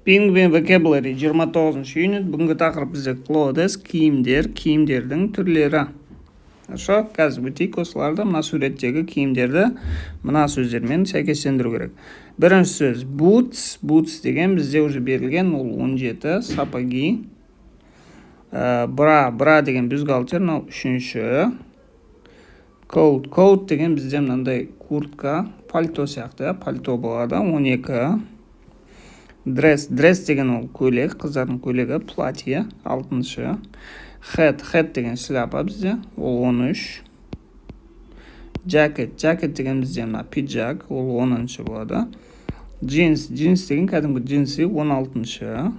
Penguin Vocabulary, 29 юнит. Бүгінгі тақырып бізде clothes, киімдер, киімдердің түрлері. Хорошо, қазір өтейік осыларды. Мына суреттегі киімдерді мына сөздермен сәйкестендіру керек. Бірінші сөз boots. Boots деген бізде уже берілген, ол 17, сапоги. Бра, бра деген бюстгальтер, мынау үшінші. Coat, coat деген бізде мынандай куртка, пальто сияқты, иә, пальто болады, 12. Dress, dress деген ол көйлек, қыздардың көйлегі, платье, алтыншы. Hat, hat деген шляпа бізде, ол 13. Jacket, jacket деген бізде мына пиджак, ол 10-шы болады. Jeans, jeans деген кәдімгі джинсы, 16-шы.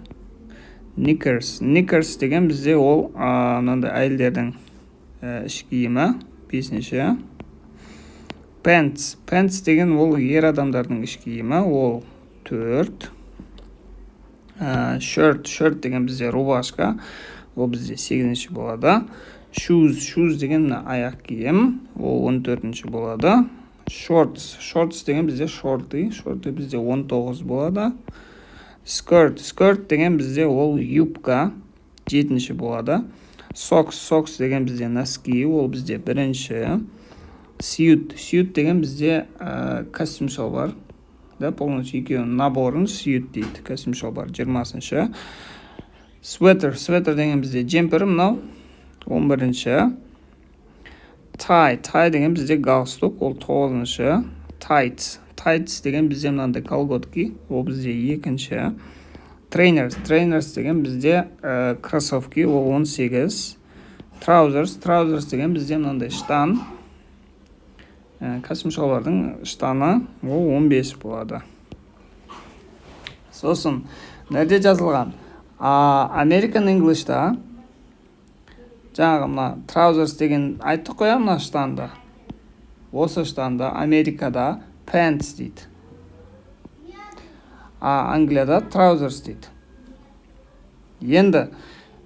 Knickers, knickers деген бізде ол мынандай әйелдердің іш киімі, бесінші. Pants, pants деген ол ер адамдардың іш киімі, ол төрт. Shirt, shirt деген бізде рубашка, ол бізде сегізінші болады. Shoes, shoes деген мына аяқ киім, ол 14-ші болады. Shorts, shorts деген бізде шорты, шорты бізде 19 болады. Skirt, skirt деген бізде ол юбка, жетінші болады. Socks, socks деген бізде носки, ол бізде бірінші. Suit, suit деген бізде костюм шалбар да, полностью екеуінің наборын suit дейді, костюм шалбар, 20-шы. Sweater, sweater деген бізде джемпер мынау, 11-ші. Tie, tie деген бізде галстук, ол тоғызыншы. Tights, tights деген бізде мынандай колготки, ол бізде екінші. Trainers, trainers деген бізде кроссовки, ол 18. Trousers, trousers деген бізде мынандай штан, костюм шалбардың штаны, ол 15 болады. Сосын мына жерде жазылған, American English'та жаңағы мына trousers деген айттық қой, иә, мына штанды, осы штанды Америкада pants дейді, а Англияда trousers дейді. Енді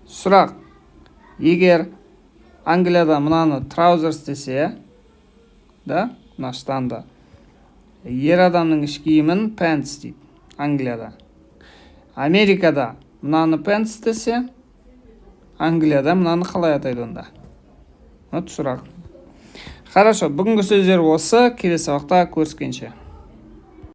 сұрақ: егер Англияда мынаны trousers десе да, мына штанды, ер адамның іш киімін pants дейді Англияда, Америкада мынаны pants десе, Англияда мынаны қалай атайды онда? Вот сұрақ. Хорошо, бүгінгі сөздер осы. Келесі сабақта көріскенше.